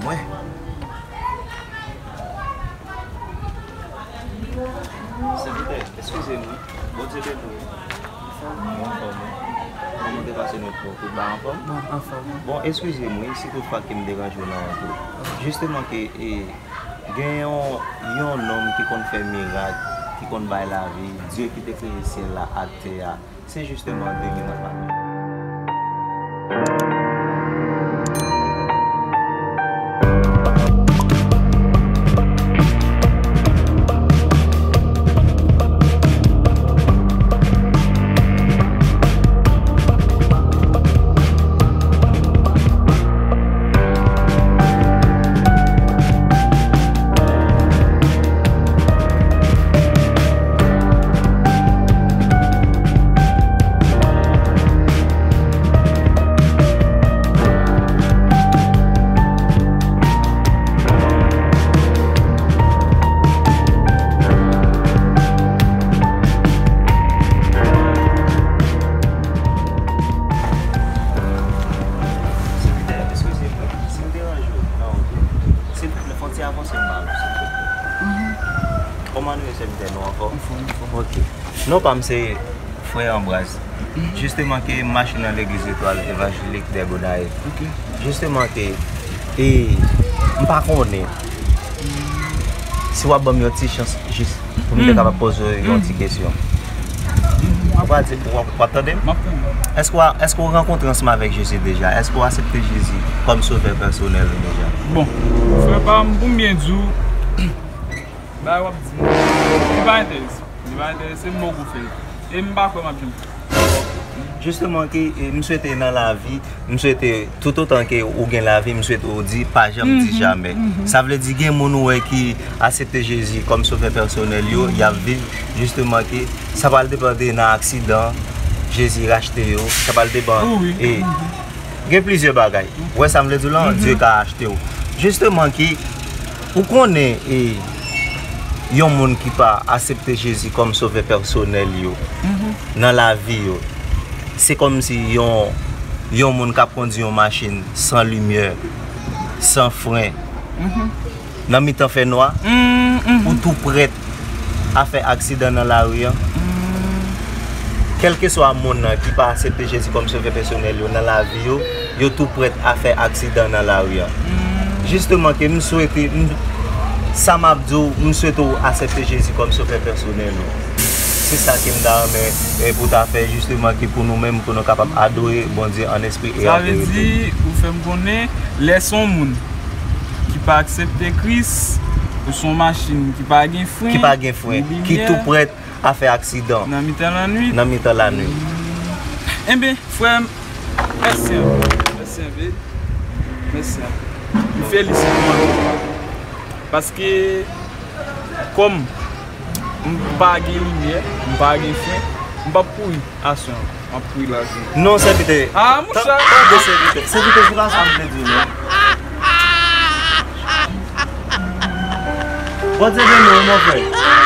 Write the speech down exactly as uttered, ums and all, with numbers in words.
Mwen. Sèvitè, eskize m, wi. Bondye beni w. Mwen anfòm, wi. Kòman te pase nou pou tout bagay anfòm? Bon, anfòm. Bon, eskize m, wi, si toutfwa ke m deranje w nan wout ou. Jisteman ke, e, gen yon, yon nonm ki konn fè mirak, ki konn bay lavi, Dye ki te kreye syèl la ak tè a. Se jisteman de li n ap pale. Sèvitè, eskize m, wi, si m deranje w nan wout ou, silvouplè, fè yon ti avanse m ba nou, silvouplè. Kòman nou ye, sèvitè? Nou anfòm? Anfòm, anfòm. Ok. Non pa m se Frè Ambraz. Jisteman ke m mache nan legliz Etwal Evanjelik dè Gonayiv. Ok. Jisteman ke, e, m pa konnen si w ap ban m yon ti chans jis pou m te kapab poze w yon ti kesyon. Ou pa di, w ap, w ap tande m? M ap tande. Èske w a, èske w rankontre ansanm avèk Jezi deja? Èske w aksepte Jezi kòm sovè pèsonèl ou deja? Bon, frè pa m, pou m byen di w, bagay w ap di m, li pa enterese m. Li pa enterese m, m poko fè l. E m pa kwè m ap janm fè l. Jisteman ke, e, m swete nan lavi, m swete toutotan ke ou gen lavi, m swete ou di pa janm di jamè. Sa vle di gen moun ou wè ki aksepte Jezi kòm sovè pèsonèl yo, y ap viv jisteman ke sa pral depande nan aksidan, Jezi rachte yo, sa pral depann. Gen plizyè bagay. Ou wè sa m vle di w lan? Dye ka achte w. Jisteman ki, ou konnen, e, yon moun ki pa aksepte Jezi kòm sovè pèsonèl yo nan lavi yo, se kòmsi yon, yon moun k ap kondi yon machin san limyè, san fren, nan mitan fènwa, ou tou prèt a fè aksidan nan lari a. Kèlkeswa moun nan ki pa aksepte Jezi kòm sovè pèsonèl yo nan lavi yo, yo tou prèt a fè aksidan nan lari a. Jisteman ke m swete, m, sa m ap di w, m swete w aksepte Jezi kòm sovè pèsonèl ou. Se sa ke m ta renmen, e, pou w ta fè, jisteman ke pou nou menm, pou nou kapab adore Bondye an espri e an verite. Sa vle di, ou fè m konnen, lè se yon moun ki pa aksepte Kris, ou se yon machin ki pa gen fren, ki pa gen fren, ki tou prèt a fè aksidan nan mitan lannwit. Nan mitan lannwit. Enben, frè m, mèsi anpil. Mèsi anpil. Mèsi anpil. M felisite w anpil. Paske, kòm m pa gen limyè, m pa gen fren, m p ap kouri aswè an. M ap kouri lajounen. Non, sèvitè. Ah, monchè. Tande, sèvitè. Sèvitè, se pa sa m vle di w, non. Bondye beni w, mon frè.